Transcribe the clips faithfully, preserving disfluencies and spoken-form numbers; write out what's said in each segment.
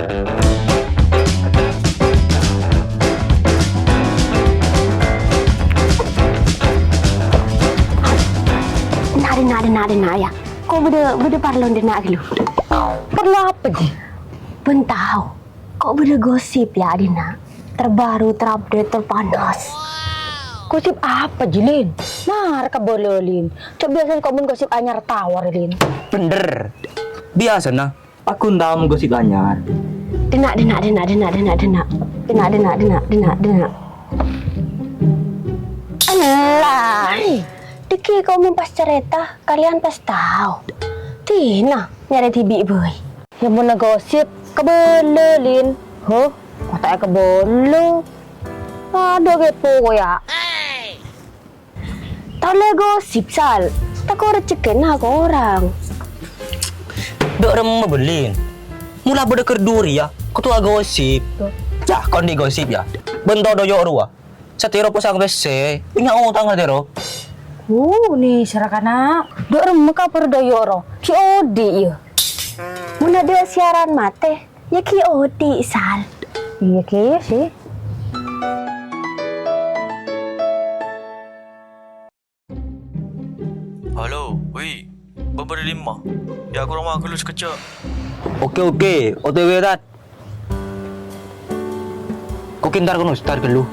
Dâ', dâ', dâ', dâ', yâ. Ko' bâdâ, bâdâ parlo dâ' ghâllu. Parlo apa, Ji? Bân tao. Ko' bâdâ gosip, yâ, dâ'. Terbaru, terupdate, terpanas. Gosip apa, Ji, Lin? Mara kabâlâ, Lin. Jhâ' biyasana ko' bân gosip anyar tawar, Lin. Bhender. Biyasana. Aku ntama gosip anyar. Dâ', dâ', dâ'. Dâ', dâ', dâ'. Ella. Dâgghi' ko' mon pas carèta, kalèyan pas tao. Dina, nyarè dhibi' bhâi. Yâ, mon gosip, kabâlâ, Lin. Huh, mata kabâlâ. Adhu, kepo ko', yâ. Ta' ollè gosip, Sal. Tako' rejhekkèna korang. Dâ' remma bâlin. Mola bâdâ kerduri yâ, ketua gosip. Yâ, kondi gosip yâ. Bân todhu yâ rowa. Satèro posang pèssè, punya otang satèro. Uh, ni sera kana. Dâ' remma ka perdaya ro. Ki odi' yâ. Mon adâ' siaran matè, yâ ki odi', Sal. Iyâ kèya sih. Halo, Wi. Bâbârâ dimma? Yâ, aku roma ghâllu sakejjhâ'. Oke, oke. O T W, Tat. Ko' entar kono, entar ghâllu.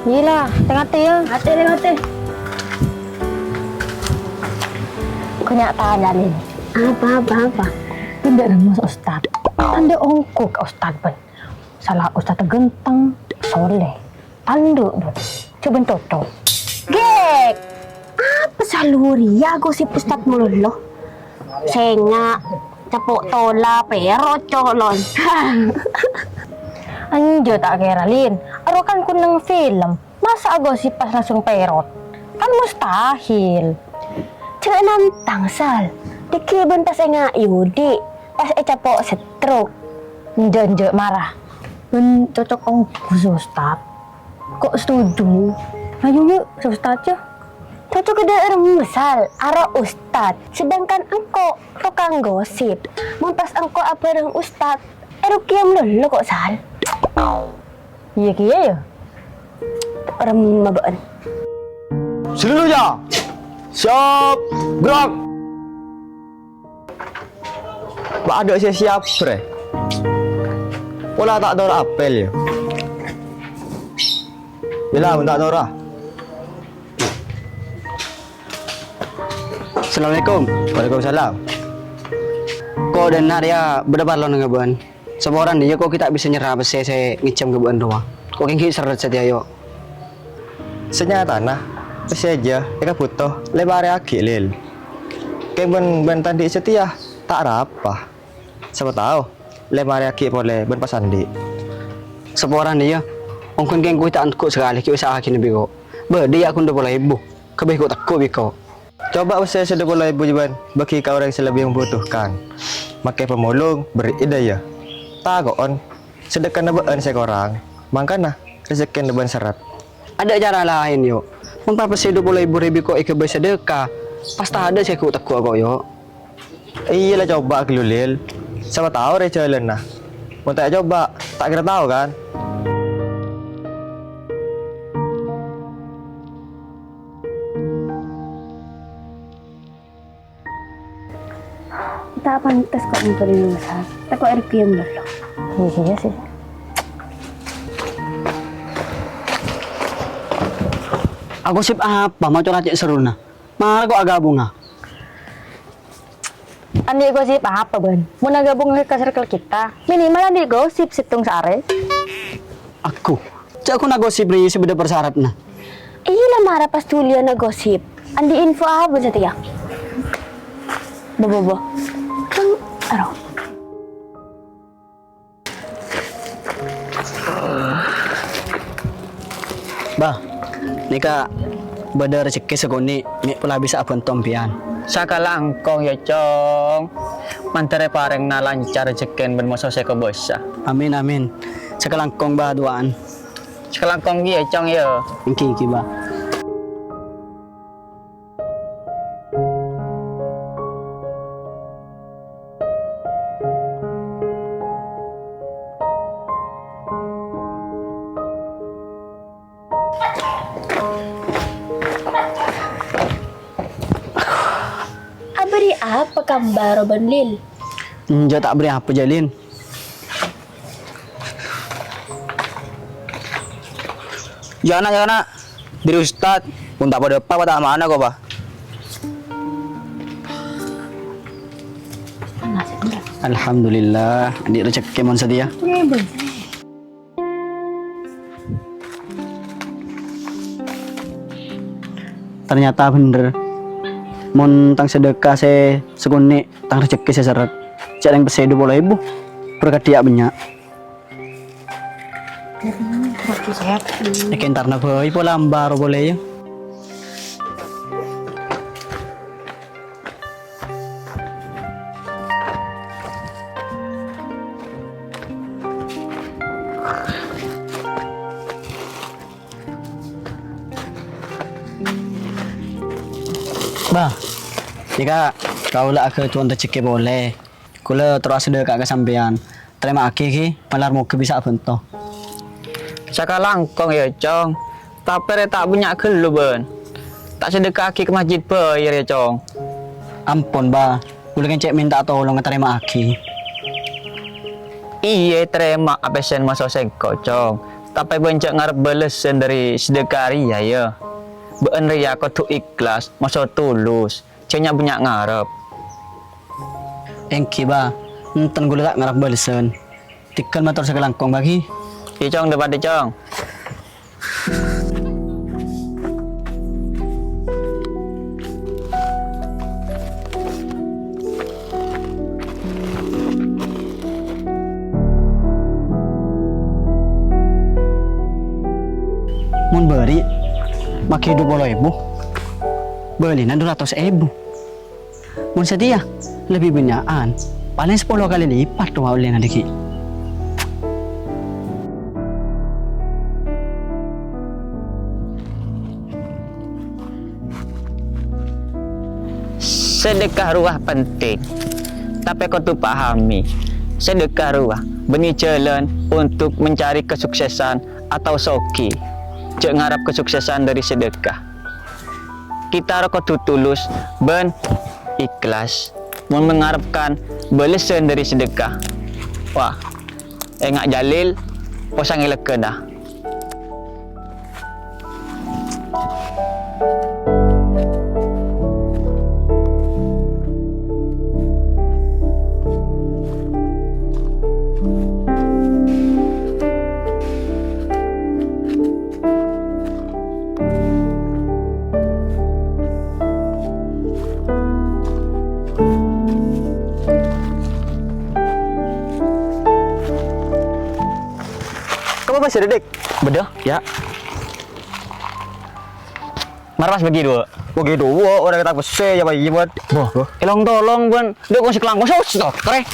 Iyâ la, tè-ngatè yâ. Ngatè, ngatè. Ko' nya' tanya, Lin. Apa, apa, apa? Bâ'na dâ' remma Ustad. Tandhâ ongghu ka Ustad, bân. Sala ustad ghânteng, soleh, tandhâ, Bu. Jhâ' bân cocok. Gek! Apa salorèya gosip ustad malolo? Sènga', capo' tola, pèrot, colon. Enjâ' ta' kèra, Lin. Aro kan kun neng film. Masa gosip pas langsung pèrot? Kan mustahil. Jhâ' nantang, Sal. Dâgghi' bân pas ènga' Yudi. Pas ècapo' stroke. Enjâ', enjâ', mara. Bân cocok ongghu, Ustad. Ko' setuju? Ayo, yuk, Ustad, yuk. Cocok dâ' remma, Sal, aro ustad. Sedangkan engko' tokang gosip. Mon pas engko' abhâreng ustad, èrukiya malolo ko', Sal. Iyâ kèya, yâ. Remma bâ'na. Seluruhnya, siap, gerak. Ma' adâ' sè siap, Bre. Pola ta' toro' apel, yâ. Bilâ, mon ta' toro'. Assalamualaikum. Waalaikumsalam. Ko' dâ' enna' rèya bâdâ parlo neng bâ'na. Saporana, yâ, ko' ghi' ta' bisa nyerra pèssè sè ngènjhâm ka bâ'na rowa. Ko' kèng ghi' serret satèya, yâ. Sanyatana, pèssè jâ èkabhuto lè marèyaghi, Lil. Kèng bân, bân ta' andi' satèya ta' arapa. Sapa tao, lè marèyaghi polè bân pas andi'. Saporana, yâ. Ongghuwân kèng ghi' ta' angghu' sakalè ghi' usa'aghina bi' ko'. Bâdâ, yâ, ghun dupolo èbu. Kabbhi ko' tegghu' bi' ko'. Coba' pèssè sè dupolo èbu jhâ' bân bâghi ka orèng sè lebbi membutuhkan. Makè pamolong, berri'i dâ' iyâ. Tako'en, sedekana bâ'na sè korang, mangkana rejekkèna bâ'na serret. Adâ' cara laèn, yâ. Mon pas pèssè dupolo èbu rèya bi' ko' èghâbây sedekah, pas tadâ' sè ghu-, tegghu'a ko', yâ. Iyâ la, coba' ghâllu, Lil. Sapa tao rè jhâlânna. Mon ta' ècoba', ta' kèra tao, kan? Ta' pantes ko' ngompolè dosa. Tako' èrukiya malolo. Iyâ, iyâ sih. Gosip apa ma' cora' cè' serrona? Mara ko' aghâbunga. Andi' gosip apa, bân? Mon aghâbung ka circle kita, minimal andi' gosip sèttong saarè. Aku. Jhâ' ghun agosip rèya sè bâdâ parsyaratna. Iyâ la, mara pas dhuliyân agosip. Andi' info apa satèya? Bo, bo, bo. Kang, aro. Bâh, nèka bâdâ rejekkè sakonè', mè' pola bisa abhânto empèyan. Sakalangkong, yâ, Cong. Mandhâr èparèngana lancar rejekkèna bân moso sè kobâsa. Amin, amin. Sakalangkong, Bâh, du'a'an. Sakalangkong ghi, yâ, Cong, yâ. Èngghi, èngghi, Bâh. Kamba ro bân Lil. Enjâ' ta' bâri' apa, Jalin. Jâ' na', jâ' na'. Dâri Ustad, pon ta' padâ apa, apa ta' amana ko', Pa'? Alhamdulillah, andi' rejekkè mon satèya. Ternyata bhender. Mon tang sedekah sè sakonè', tang rejekkè sè sèrrèt. Cè' rèng pèssè dupolo èbu. Berkat dia banyak. Èkèntarna bhâi pola amba ro polè, yâ. Bah, nèka kaulâ aghâjuwân rejekkè polè. Kaulâ terro asadhekka ka sampèyan. Tarèma'aghi, ghi, malar moghâ bisa abhânto. Sakalangkong, yâ, Cong. Tapè rè ta' bânnya' ghâllu, bân. Ta' sadhekka'aghi ka masjid bhâi rè, Cong. Ampon, Bah. Kaulâ kèng cè' mènta'a tolong, tarèma'aghi. Iyâ, tarèma'a pèssèna moso sèngko', Cong. Tapè bân jhâ' ngarep bâlessân dâri sadhekka rèya, yâ. Bâ'ân rèya kodhu ikhlas, moso tulus. Jhâ' nya'-bânnya' ngarep. Èngghi, Bah. Enten kaulâ ta' ngarep bâlessân. Tèghâl mator sakalangkong, Bah, ghi. Iyâ, Cong, dâ-padâ, Cong. Mon bâri', maghi dupolo èbu, bâlina dhu ratos èbu. Mon satèya lebbi bânnya'an, palèng sapolo kalè lipat rowa ollèna dhâggi'. Sedekah rowa penting, tapè kodhu pahami, sedekah rowa bânnè jhâlân untuk mencari kesuksesan atau soghi. Jhâ' ngarep kesuksesan dâri sedekah. Kita rowa kodhu tulus bân ikhlas mon mangarepkan bâlessân dâri sedekah. Wah, ènga' Jalil posang èlèghâna. Kapa, Mas, Dik? Bâdâ, yâ. Mara, Mas, bâgi duwâ'. Bâgi duwâ', orèng ta' pèssè, yâ, Pak, iyâ, Mat. Boh, boh. Èlong-tolong, bân. Dâ' kong sè kalangkong, sos, tos, kere.